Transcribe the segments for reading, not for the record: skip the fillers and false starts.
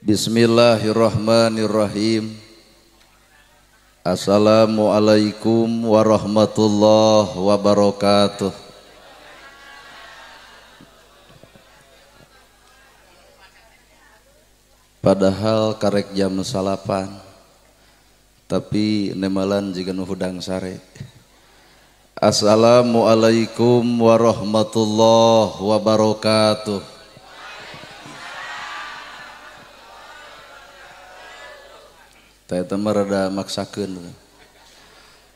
Bismillahirrahmanirrahim. Assalamualaikum warahmatullahi wabarakatuh. Padahal karek jam 9, tapi nemalan jiga nu hudang sare. Assalamualaikum warahmatullahi wabarakatuh. Teh mah rada maksakeun.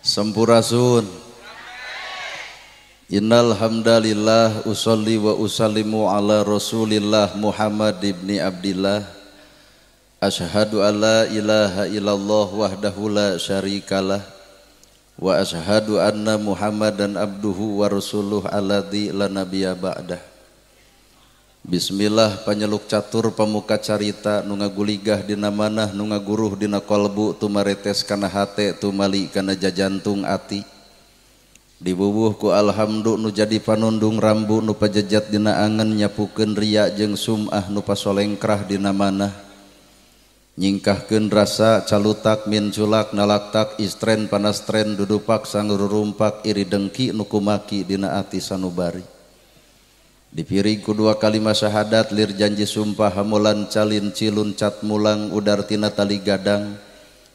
Sampurasun. Innal hamdalillah usolli wa usallimu ala Rasulillah Muhammad ibni Abdillah. Asyhadu alla ilaha illallah wahdahu la syarikalah wa asyhadu anna Muhammadan abduhu wa rasuluh alladzi la nabiyya ba'dah. Bismillah panyeluk catur pamuka carita nu ngaguligah dina manah nu ngaguruh dina kolbu tumaretes kana hate tumali kana jajantung ati. Dibubuh ku alhamdu nu jadi panundung rambu nu pajejat dina angen nyapukeun riya jeung sum'ah nu pasolengkrah dina manah. Nyingkahkeun rasa calutak minculak nalaktak istren panastren dudupak sangururumpak iri dengki nu kumaki dina ati sanubari. Dipiring ku dua kalimat syahadat lir janji sumpah hamulan calin cilun cat mulang udar tina tali gadang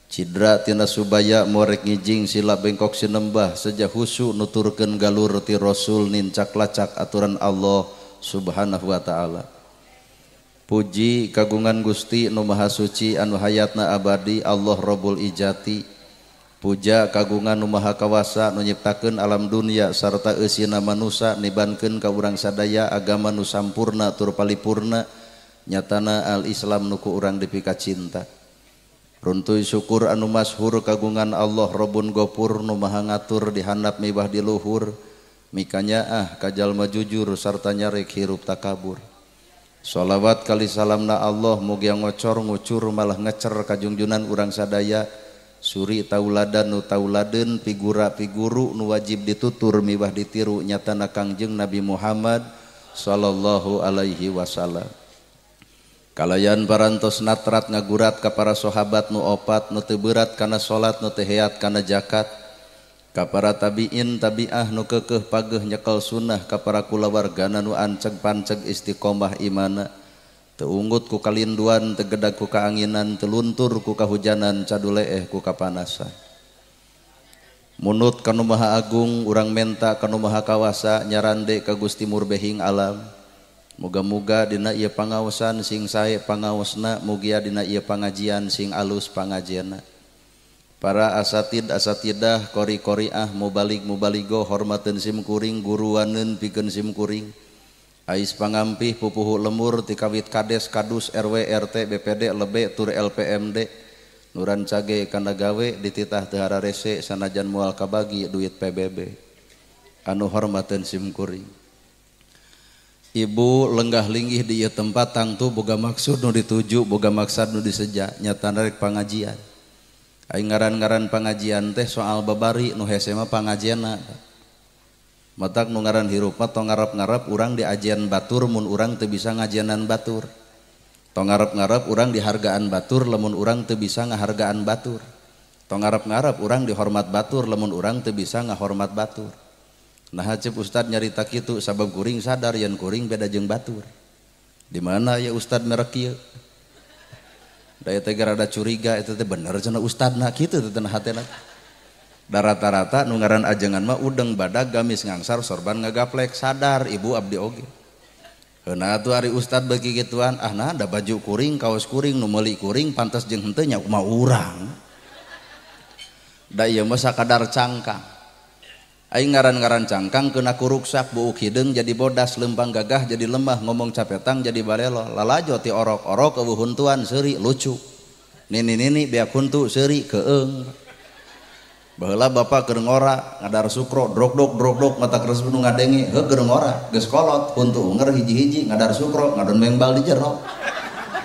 cidra tina subaya morek ngijing sila bengkok sinembah seja husu nuturkeun galur ti rasul nincak lacak aturan Allah subhanahu wa ta'ala. Puji kagungan Gusti nu maha suci anu hayatna abadi Allah Rabbul Ijati. Puja kagungan nu maha kawasa nu nyiptakeun alam dunia sarta eusina manusa nibankeun ka urang sadaya agama nu sampurna tur palipurna nyatana al-Islam nu ku urang dipika cinta. Runtuy syukur anu masyhur kagungan Allah Rabbun Gopur nu maha ngatur di handap mibah di luhur mikanyaah ka jalma jujur sarta nyarek hirup takabur. Sholawat kali salamna Allah mugia ngocor ngucur malah ngecer kajungjunan urang sadaya suri tauladan nu tauladeun pigura piguru nu wajib ditutur miwah ditiru nyatana Kangjeng Nabi Muhammad sallallahu alaihi wasallam. Kalayan parantos natrat ngagurat ka para sahabat nu opat nu teu beurat kana salat nu teu heat kana zakat ka para tabiin tabiah nu keukeuh pageuh nyekel sunnah ka para kulawargana nu anceg panceg istiqomah imana teu unggut ku kalinduan teu gedag ku kaanginan teu luntur ku kahujanan caduleeh ku kapanasan. Munut ka nu Maha Agung urang menta ka nu Maha Kawasa nyarande ka Gusti Murbehing alam. Muga-muga dina ieu pangaosan sing sae pangaosna, mugia dina ieu pangajian sing alus pangajianna. Para asatid asatidah kori koriah mubalig mubaligo hormateun sim kuring guruaneun pikeun sim kuring. Ais pangampih pupuhu lemur tikawit kades kadus RW RT BPD lebe tur LPMD nuran cage kana gawe dititah teu hararese sanajan moal kabagi duit PBB. Anu hormateun sim kuring. Ibu lenggah linggih di ieu tempat tangtu boga maksud nu dituju boga maksad nu diseja nyatana rek pangajian. Aing ngaran-ngaran pangajian teh soal babari nu hese mah pangajianna. Matak nu ngaran hirup mah tong ngarep-ngarep urang diajian batur mun urang teu bisa ngajianan batur. Tong ngarep-ngarep urang dihargaan batur lamun urang teu bisa ngahargaan batur. Tong ngarep-ngarep urang dihormat batur lamun urang teu bisa ngahormat batur. Nah cep ustad nyarita kitu sabab kuring sadar yen kuring beda jeung batur. Di mana ya ustad merek kieu? Da teh rada curiga eta teh bener cenah ustadna kitu teh teh hatena. Da rata-rata nu ngaran ajengan mah udeng badag gamis ngangsar sorban ngagaplek sadar ibu abdi oge. Heuna atuh ari ustad beuki kituan ah nah da baju kuring kaos kuring nu meuli kuring pantas jeung henteu nya kumaha urang. Da ieu mah sakadar cangkang. Aing ngaran-ngaran cangkang kena kuruksak buuk hideung jadi bodas lempang gagah jadi lemah ngomong capetang jadi balelo lalajo ti orok-orok eueuh huntuan seuri lucu. Nini-nini beak huntu seuri keung. Baheula bapak keur ngora ngadar sukro drok-dok drok-dok mata keres nu ngadenge heuh keur ngora geus kolot huntu unger hiji-hiji ngadar sukro ngadon mengbal di jero.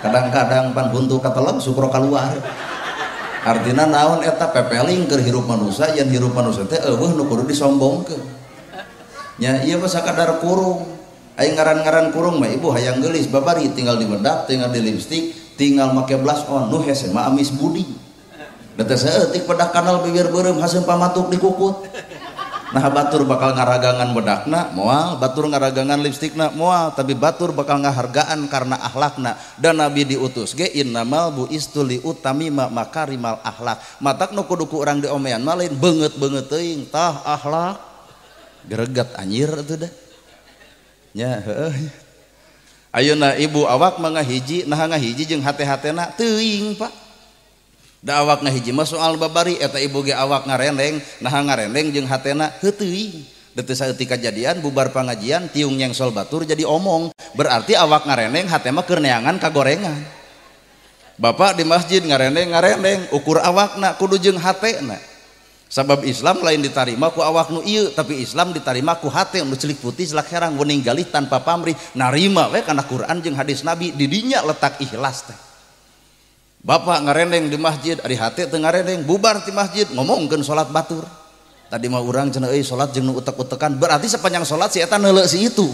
Kadang-kadang pan huntu kateleg sukro kaluar. Artina naon eta pepeling keur hirup manusia yen hirup manusia teh eueuh nu kudu disombongkeun. Nya ieu mah sakadar kurung. Aing ngaran-ngaran kurung mah ibu hayang geulis babari tinggal dibedak, tinggal di lipstik, Tinggal make blush on nu hese mah amis budi. Da teh saeutik pedak kanal bibir beureum haseum pamatuk dikukut. Nah batur bakal ngaragangan bedakna moal, batur ngaragangan lipstikna moal, tapi batur bakal ngahargaan karena akhlakna. Dan Nabi diutus ge innamal buistu li utamima makarimal akhlak. Matak nu kudu ku urang diomean mah lain beungeut-beungeut teuing, tah akhlak. Greget anjir atuh dah. Nya heueuh. Ayeuna ibu awak mah ngahiji, nah ngahiji jeung hate-hatena teuing Pak. Da awak ngahiji mah soal babari eta ibu ge awak ngarendeng, nah ngarendeng jeung hatena heuh teuing. Da teu saeutik kajadian bubar pangajian tiung nyengsol batur jadi omong, berarti awak ngarendeng hate mah keur neangan kagorengan. Bapak di masjid ngarendeng-ngarendeng ukur awakna kudu jeung hatena. Sabab Islam lain ditarima ku awak nu ieu, tapi Islam ditarima ku hate nu celik putih celak herang wening galih tanpa pamrih narima we kana Quran jeung hadis Nabi, di dinya letak ikhlas teh. Bapak ngarendeng di masjid, ari hate teu ngarendeng, bubar di masjid ngomongkeun salat batur. Tadi mah urang cenah euy salat jeung nu utek-utekan, berarti sepanjang salat si eta neuleuh si itu.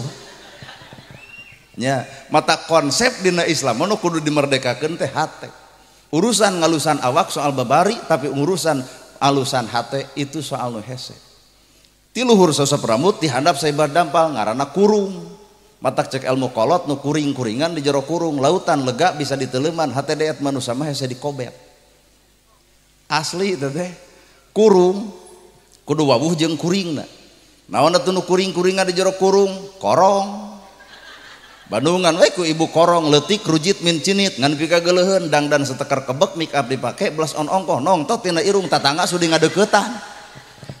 Nya, mata konsep dina Islam nu kudu dimerdekakeun teh hate. Urusan ngalusan awak soal babari, tapi urusan alusan hate itu soal nu hese. Ti luhur sosok rambut dihandap saibar dampal ngaranna kurung. Matak cek ilmu kolot nu kuring-kuringan di jero kurung, lautan lega bisa diteleman, hate deet manusia mah hese dikobet. Asli teh kurung kudu wawuh jeung kuringna. Naon atuh nu kuring-kuringan di jero kurung? Korong. Bandungan we ku ibu korong leutik rujit min cinit ngan pikageuleuheun dangdan setekar kebek make up dipake blush on ongkoh nongtot tina irung tatangga sudi ngadeukeutan.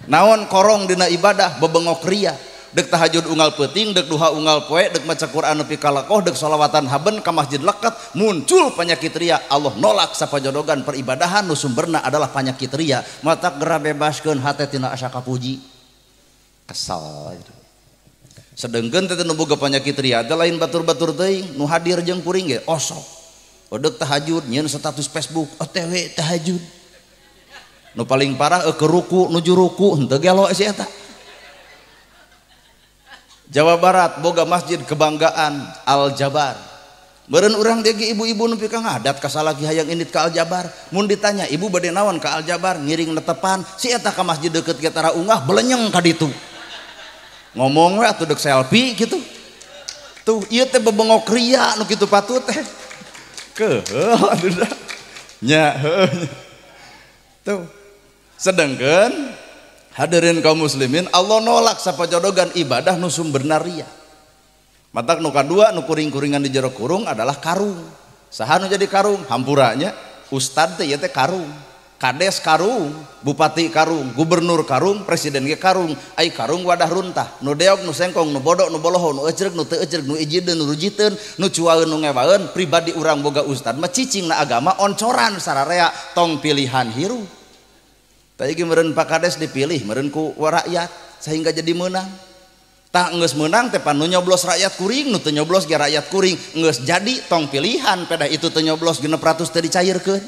Naon korong dina ibadah bebengok ria. Dek tahajud unggal peuting, dek duha unggal poe, dek maca Quran nepi ka lekoh, dek sholawatan haben ka masjid leket, muncul penyakit ria. Allah nolak sapajodogan peribadahan nu sumberna adalah penyakit ria. Matak geura bebaskeun hate tina asa kapuji. Kesal. Sedengkeun teh nu boga penyakit ria teh lain batur-batur teuing, nu hadir jeung kuring ge osok. Dek tahajud nyieun status Facebook, OTW tahajud. Nu paling parah keur ruku nuju ruku henteu gelo si eta. Jawa Barat boga masjid kebanggaan Al Jabar. Meureun urang deui ge ibu-ibu nu pika ngadat ka salaki hayang indit ka Al Jabar. Mun ditanya ibu bade naon ka Al Jabar ngiring netepan si eta ka masjid deukeut ge tara ungah belenyeng ka ditu. Ngomong we atuh deuk selfie kitu. Tuh ieu teh bebengok ria nu kitu patut teh. Keuheul atuh da. Nya heueuh. Tuh. Sedengkeun hadirin kaum muslimin, Allah nolak sapajodogan ibadah nu sumberna ria. Matak nu kadua nu kuring-kuringan di jero kurung adalah karung. Saha nu jadi karung? Hampuranya ustad teh ieu teh karung, kades karung, bupati karung, gubernur karung, presiden ge karung. Ai karung wadah runtah, nu deog, nu sengkong, nu bodoh, nu boloho, nu ecreg, nu teu ecreg, nu ijideun, nu rujiteun, nu cuaeun, nu ngewaeun. Pribadi urang boga ustad mah cicing na agama oncoran sararea tong pilihan hirup. Tadi meureun Pak Kades dipilih meureun ku rakyat sehingga jadi menang. Tah geus meunang teh pan nu nyoblos rakyat kuring, nu teu nyoblos ge rakyat kuring, geus jadi tong pilihan pedah itu teu nyoblos 600 teu dicairkeun.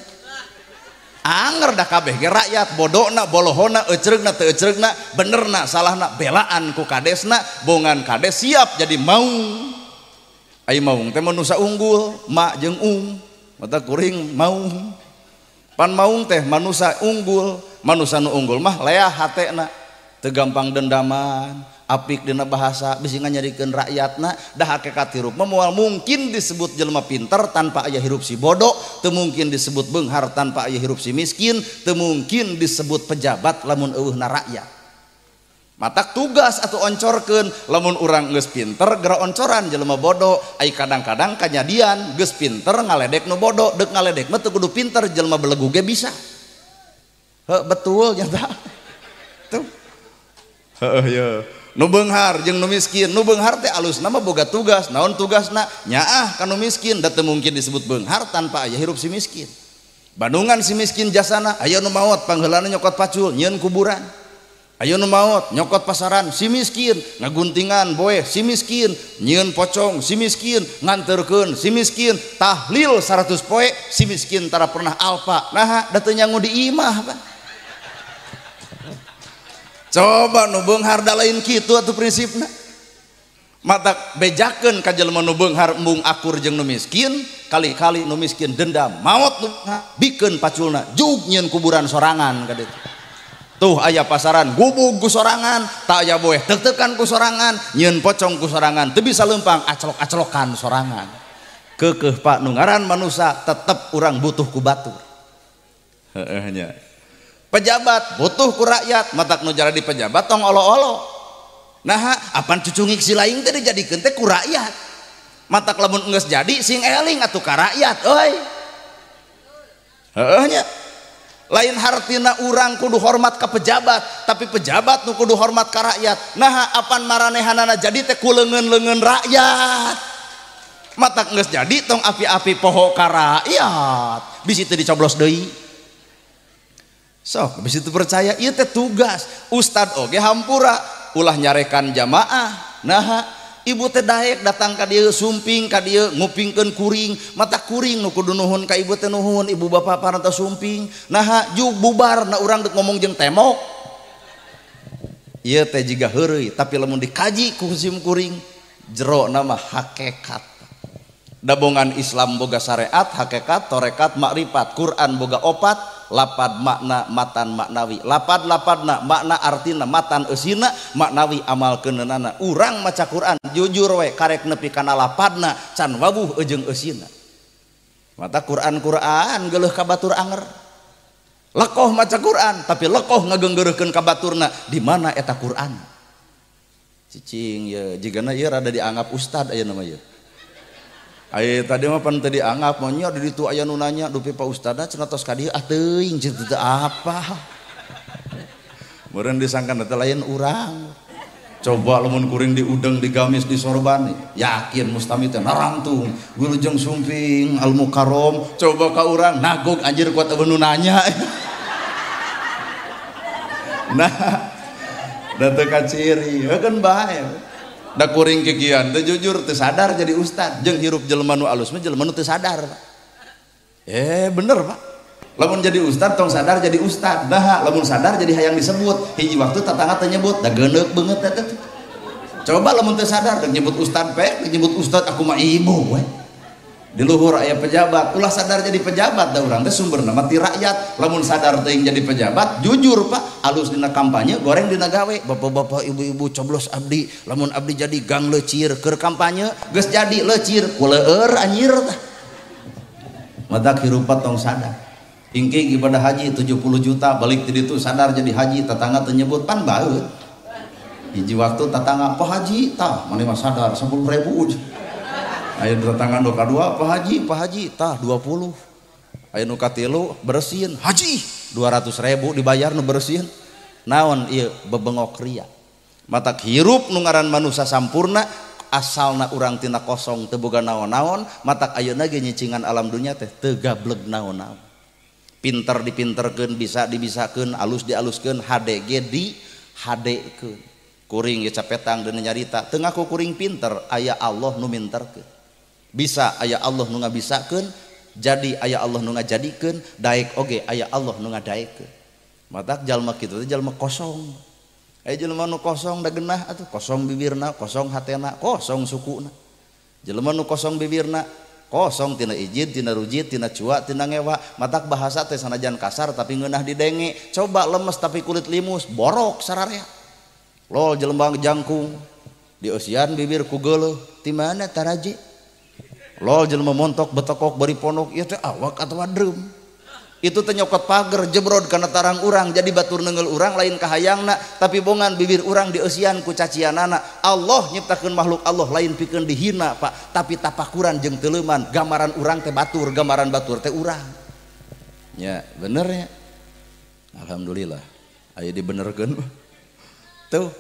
Anger dah kabeh ge rakyat bodona, bolohona, ecreugna teu ecreugna, benerna salahna, belaan ku kadesna, bongan kades siap jadi maung. Ai maung teh manusa unggul, ma jeung ung, mata kuring maung. Pan maung teh manusa unggul, manusa nu unggul mah leah hatena, teu gampang dendaman, apik dina bahasa, bisi nganyarikeun rakyatna, dah hakikat hirup mah moal mungkin disebut jelema pinter tanpa aya hirup si bodoh, teu mungkin disebut beunghar tanpa aya hirup si miskin, teu mungkin disebut pejabat lamun eueuhna rakyat. Matak tugas atau oncorkeun lamun urang geus pinter geura oncoran jelema bodoh, ai kadang-kadang kajadian geus pinter ngaledek nu bodoh, deuk ngaledek mah teu kudu pinter jelema belegu ge bisa. Heuh betul nyata. Tuh. Heuh ye. Nu beunghar jeung nu miskin, nu beunghar teh alusna mah boga tugas, naon tugasna? Nyaah ka nu miskin, da teu mungkin disebut beunghar tanpa aya hirup si miskin. Bandungan si miskin jasana, aya nu maot pangheulana nyokot pacul nyieun kuburan. Ayo nu maot nyokot pasaran si miskin, ngaguntingan boeh si miskin, nyieun pocong si miskin, nganterkeun si miskin, tahlil 100 poe si miskin tara pernah alpa. Naha da teu nyangu di imah Pak. Coba nu beunghar da lain kitu atuh prinsipna. Matak bejakeun ka jelema nu beunghar embung akur jeung nu miskin, kali-kali nu miskin dendam maot nu bikeun paculna jug nyieun kuburan sorangan ka ditu. Tuh aya pasaran gubug ku sorangan, tak aya boeh tek-tekan ku sorangan, nyieun pocong ku sorangan, teu bisa leumpang aclok-aclokan sorangan. Keukeuh Pak nu ngaran manusa tetep urang butuh ku batur. Heueuh nya. Pejabat butuh ku rakyat, matak nu jadi pejabat tong olo-olo. Nah, apan cucungik si laing teh dijadikeun teh ku rakyat. Matak lamun geus jadi sing eling atuh ka rakyat euy. Heueuh nya. Lain hartina urang kudu hormat ka pejabat, tapi pejabat nu kudu hormat ka rakyat. Nah, apan maranehanana jadi teh ku leungeun-leungeun rakyat. Matak geus jadi tong api-api poho ka rakyat. Bisi teu dicoblos deui. Sok bisi teu percaya ieu teh tugas ustad oge hampura ulah nyarekan jamaah. Nah, ibu teh daek datang ka dieu sumping ka dieu ngupingkeun kuring, mata kuring nu kudu nuhun ka ibu teh nuhun, ibu bapak parantos sumping. Nah, jug bubar na urang deuk ngomong jeung temok. Ieu teh jiga heureuy, tapi lamun dikaji ku sim kuring jero nama hakikat. Dabongan Islam boga syariat, hakikat, torekat, makrifat. Quran boga opat, lapad makna matan maknawi. Lapad lapadna makna artina matan eusina maknawi amal keunana. Urang maca Quran jujur we karek nepi kana lapadna can wabuh jeung eusina. Mata Quran-Quran geuleuh ka batur anger. Lekoh maca Quran tapi lekoh ngagenggeureurkeun ka baturna di mana eta Quran. Cicing ye jigana ieu rada dianggap ustad aya nama ieu. Ayo tadi mah pan teu dianggap mah nya di ditu aya nu nanya dupi Pak Ustadna cenah tos ka dieu ah teuing cenah teu apa. Meureun disangka teh lain urang. Coba lamun kuring diudeng digamis disorban yakin mustami teh narangtung wilujeng sumping al mukarrom coba ka urang nagog anjir kuat nu nanya. Nah, da teu kaciri heukeun bae. Da kuring kikian teu jujur teu sadar jadi ustad jeung hirup jelema nu alus mah jelema nu teu sadar Pak. Bener Pak. Lamun jadi ustad tong sadar jadi ustad. Nah, lamun sadar jadi hayang disebut. Hiji waktu tatangga teu nyebut da geuneuk beungeut eta teh. Coba lamun teu sadar deuk nyebut ustad pe, deuk nyebut ustad aku mah ibu we. Di luhur aya pejabat, ulah sadar jadi pejabat da urang teh sumberna mah ti rakyat. Lamun sadar teuing jadi pejabat, jujur Pak, alus dina kampanye, goreng dina gawe. Bapak-bapak, ibu-ibu coblos abdi, lamun abdi jadi gang leucir keur kampanye, geus jadi leucir kuleueur anjir tah. Matak hirup tong sadar. Ingking ibadah haji 70 juta, balik ti ditu sadar jadi haji, tetangga teu nyebut pan baeut. Hiji waktu tetangga, "Pak Haji, tah maneh mah sadar 10.000." Aya tetangga nu kadua, Pak Haji, tah 20. Aya nu katilu bersihin, haji 200.000 dibayar nu bersihin. Naon ieu bebengok ria. Matak hirup nu ngaran manusa sampurna asalna urang tina kosong teu boga naon-naon, matak ayeuna ge nyicingan alam dunya teh teu gableg naon-naon. Pinter dipinterkeun, bisa dibisakeun, alus dialuskeun, hade ge di hadekeun. Kuring ge capetang deuna nyarita, teu ngaku kuring pinter, aya Allah nu minterkeun. Bisa aya Allah nu ngabisakeun, jadi aya Allah nu ngajadikeun, daek oge aya Allah nu ngadaekeun. Matak jalma kitu teh jalma kosong. Aya jelema nu kosong da geunah atuh, kosong bibirna, kosong hatena, kosong sukuna. Jelema nu kosong bibirna, kosong tina ijid, tina rujit, tina cua, tina ngewa. Matak bahasa teh sanajan kasar tapi ngeunah didenge. Coba lemes tapi kulit limus, borok sararea. Lol jelema jangkung, dieusian bibir ku geuleuh, ti mana taraje? Lol jelema montok betokok bari ponok ieu teh awak atawa drum. Itu teh nyokot pager jebrod kana tarang urang jadi batur neunggeul urang lain kahayangna tapi bongan bibir urang dieusian ku cacianana. Allah nyiptakeun makhluk Allah lain pikeun dihina Pak, tapi tapakuran jeung teuleuman gambaran urang teh batur, gambaran batur teh urang. Ya, bener ya. Alhamdulillah aya dibenerkeun. Tuh.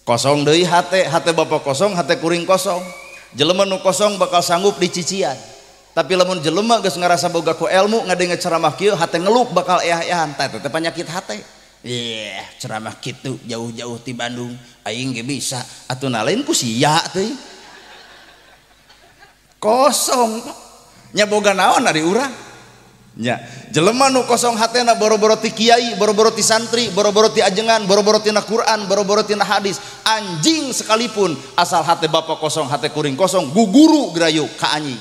Kosong deui hate, hate bapak kosong, hate kuring kosong. Jelema nu kosong bakal sanggup dicician. Tapi lamun jelema geus ngarasa boga ku ilmu ngadenge ceramah kieu hate ngeluk bakal eah-eahan. Tah eta teh panyakit hate. Ieh, ceramah kitu jauh-jauh ti Bandung aing ge bisa. Atuh na lain ku sia teh. Kosong Pak. Nya boga naon ari urang? Nya, jelema nu kosong hatena boro-boro ti kiai, boro-boro ti santri, boro-boro ti ajengan, boro-boro tina Quran, boro-boro tina hadis, anjing sekalipun asal hate bapak kosong, hate kuring kosong, guguru gerayu ka anjing.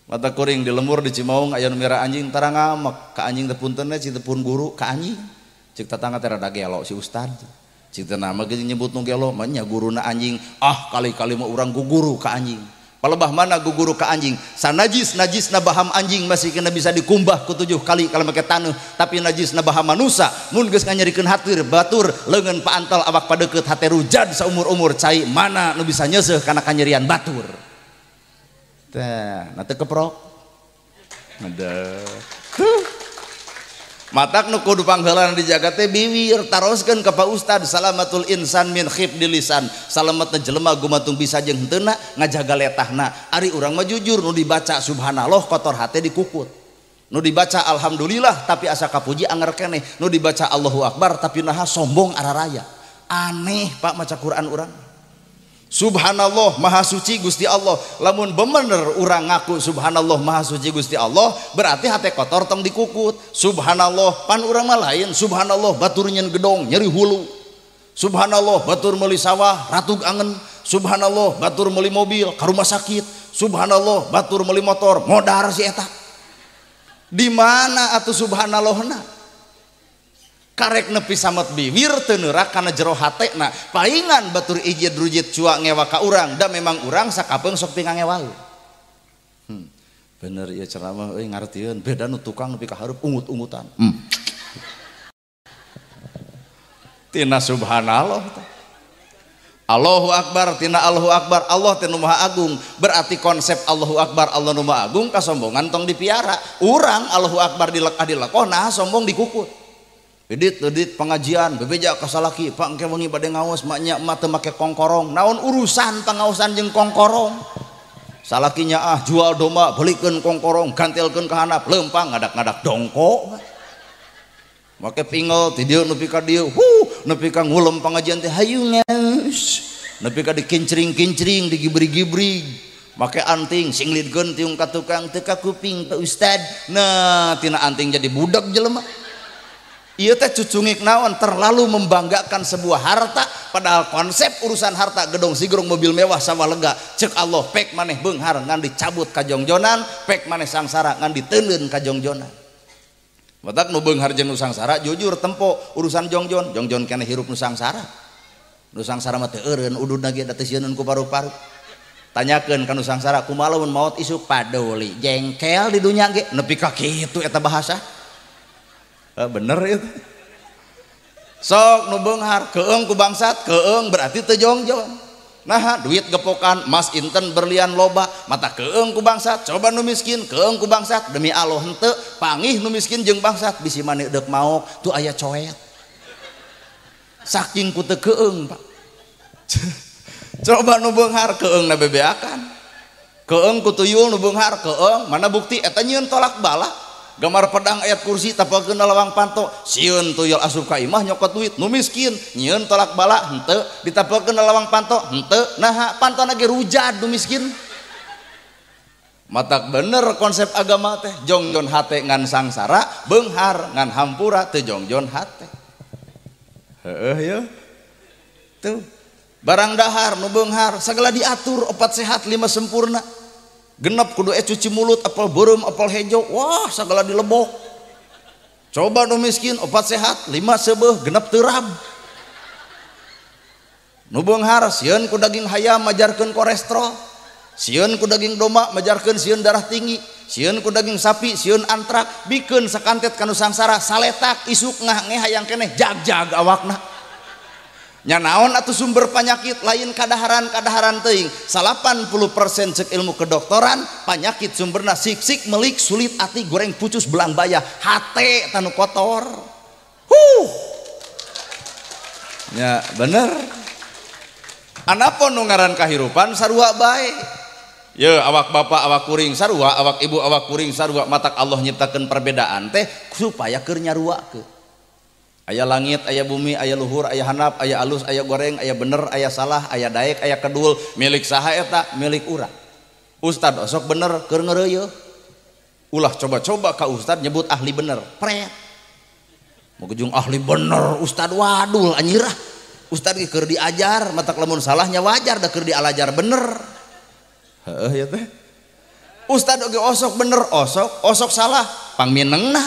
Mata kuring di lemur di Cimaung aya nu mira anjing tara ngamek ka anjing teh puntenna cik teh pun guru ka anjing. Cik tatangga teh rada gelo si ustad. Cik teh nama ge nyebut nu gelo mah nya guruna anjing. Ah kali-kali mah urang guguru ka anjing. Palebah mana guguru ka anjing? Sanajis najisna baham anjing masih kena bisa dikumbah ku 7 kali kalau make taneuh, tapi najisna baham manusa mun geus nganyerikeun hatir batur leungeun paantel awak padeukeut hate rujad saumur-umur cai mana nu bisa nyeuseuh kana kanyerian batur. Tah, na teu keprok. Aduh. Matak nu kudu pangheulana dijaga teh biwir, taroskeun ka Pak Ustad salamatul insan min khifdil lisan. Salametna jelema gumantung bisa jeung henteuna ngajaga letahna. Ari urang mah jujur nu dibaca subhanallah kotor hate dikukut. Nu dibaca alhamdulillah tapi asa kapuji anger keneh. Nu dibaca Allahu akbar tapi naha sombong araraya. Aneh Pak maca Quran urang. Subhanallah maha suci Gusti Allah. Lamun bener urang ngaku subhanallah maha suci Gusti Allah, berarti hate kotor tong dikukut. Subhanallah pan urang mah lain. Subhanallah batur nyen gedong nyeri hulu. Subhanallah batur meuli sawah ratug angen. Subhanallah batur meuli mobil ka rumah sakit. Subhanallah batur meuli motor modar si eta. Di mana atuh subhanallahna? Karek nepi samet biwir teu neurak kana jero hatena paingan batur ijid rujit cua ngewa ka urang da memang urang sakapeung sok pingangewa. Bener ieu ceramah euy ngartieun beda nu tukang nepi ka hareup ungut-ungutan. Tina subhanallah teh. Allahu akbar tina Allahu akbar Allah teh nu maha agung, berarti konsep Allahu akbar Allah nu maha agung kasombongan tong dipiara. Urang Allahu akbar dilekah dilekoh nah sombong dikukut. Edit pengajian bebeja ka salaki Pak engke wengi bade ngaos maknya emak teu make kongkorong naon urusan pangaosan jeung kongkorong salakinya ah jual domba belikeun kongkorong gantelkeun ka handap leumpang ngadak-ngadak dongko make pingel ti dieu nepi ka dieu huh nepi ka ngulem pengajian teh hayu ngaos nepi ka dikincring-kincring digibrig-gibrig make anting singlidkeun tiung ka tukang teu ka kuping Pak Ustad nah tina anting jadi budak jelema. Ieu teh cucungik naon terlalu membanggakan sebuah harta padahal konsep urusan harta gedong sigrong mobil mewah sawah lega cek Allah pek maneh beunghar ngan dicabut ka jongjonan pek maneh sangsara ngan diteundeun ka jongjonan. Matak nu beunghar jeung nu sangsara jujur tempo urusan jongjon jongjon keneh hirup nu sangsara. Nu sangsara mah teu eureun ududna ge da teu sieun ku paru-paru. Tanyakeun ka nu sangsara kumaha lamun maot isuk paduli jengkel di dunya ge nepi ka kitu eta bahasa. Bener itu. Sok nu beunghar keung ku bangsat keung berarti teu jongjon. Nah duit gepokan emas inten berlian loba mata keung ku bangsat coba nu miskin keung ku bangsat demi Allah henteu pangih nu miskin jeung bangsat bisi maneh deuk maok tuh aya coet. Saking ku teu keung Pak. Coba nu beunghar keung na bebeakan. Keung ku tuyul nu beunghar keung mana bukti eta nyieun tolak bala. Gambar pedang ayat kursi tapalkeun lawang panto sieun tuyul asup ka imah nyokot duit nu miskin nyieun tolak bala henteu ditapalkeun lawang panto henteu naha pantona ge rujad nu miskin. Matak bener konsep agama teh jongjon hate ngan sangsara beunghar ngan hampura teu jongjon hate. Heueuh ye tuh barang dahar nu beunghar sagala diatur 4 sehat 5 sempurna. Genep kudu cuci mulut apel beureum apel hejo wah sagala dilebok. Coba nu miskin 4 sehat 5 seubeuh genep teu rab. Nu beunghar sieun ku daging hayam majarkeun kolesterol, sieun ku daging domba majarkeun sieun darah tinggi, sieun ku daging sapi sieun antrak, bikeun sakantet ka nu sangsara saletak isuk ngah nge hayang keneh jag-jag awakna. Nya naon atuh sumber penyakit lain kadaharan-kadaharan teuing 80% cek ilmu kedokteran penyakit sumberna sik-sik melik sulit ati goreng pucus belang bayah hate tanu kotor. Huh. Ya bener. Anapun nu ngaran kahirupan sarua bae. Ye awak bapak awak kuring sarua, awak ibu awak kuring sarua, matak Allah nyiptakeun perbedaan teh supaya keur nyaruakeun. Aya langit, aya bumi, aya luhur, aya handap, aya alus, aya goreng, aya bener, aya salah, aya daek, aya kedul, milik saha eta, milik urang. Ustad osok bener keur ngeureuyeuh. Ulah coba-coba ka ustad nyebut ahli bener, pret. Mau gejung ahli bener, ustad wadul anjirah. Ustad ge keur diajar, matak lamun salahnya wajar da keur dialajar bener. Heueuh ya teh. Ustad oge osok bener osok, osok salah pangminengna.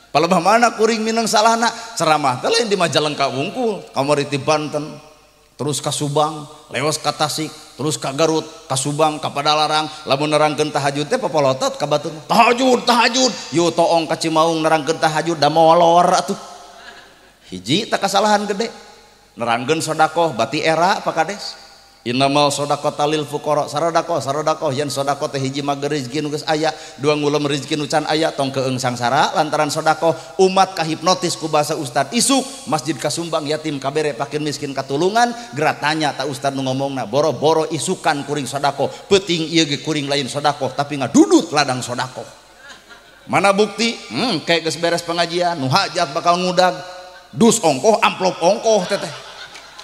Palebah mana kuring mineng salahna ceramah teh lain di Majalengka wungkul, kamari ti Banten, terus ka Subang, lewas ka Tasik, terus ka Garut, ka Subang, ka Padalarang, lamun nerangkeun tahajud teh papolotot ka batur. Tahajud, tahajud, yu toong ka Cimaung nerangkeun tahajud da molor atuh. Hiji tak kesalahan gede. Nerangkeun sedekah bati era Pak Kades. Innamal shadaqata lil fuqara, saradaqah saradaqah yen sedekah teh hiji mager rezeki nu geus aya, dua ngulem rezeki nu can aya, tong keung sangsara lantaran sedekah umat kahipnotis ku bahasa ustad isuk masjid kasumbang yatim kabere fakir miskin katulungan geura tanya ta ustad nu ngomongna boro-boro isukan kuring sedekah peuting ieu ge kuring lain sedekah tapi ngadudut ladang sedekah. Mana bukti? Kayak geus beres pengajian nu hajat bakal ngudag dus ongkoh amplop ongkoh teteh.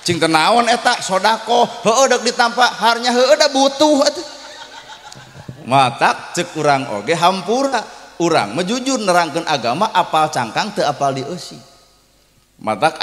Cing teu naon eta sedekah heueuh deuk ditampa harnya heueuh da butuh atuh. Matak ceuk urang oge hampura urang mah jujur nerangkeun agama apal cangkang teu apal dieusi. Matak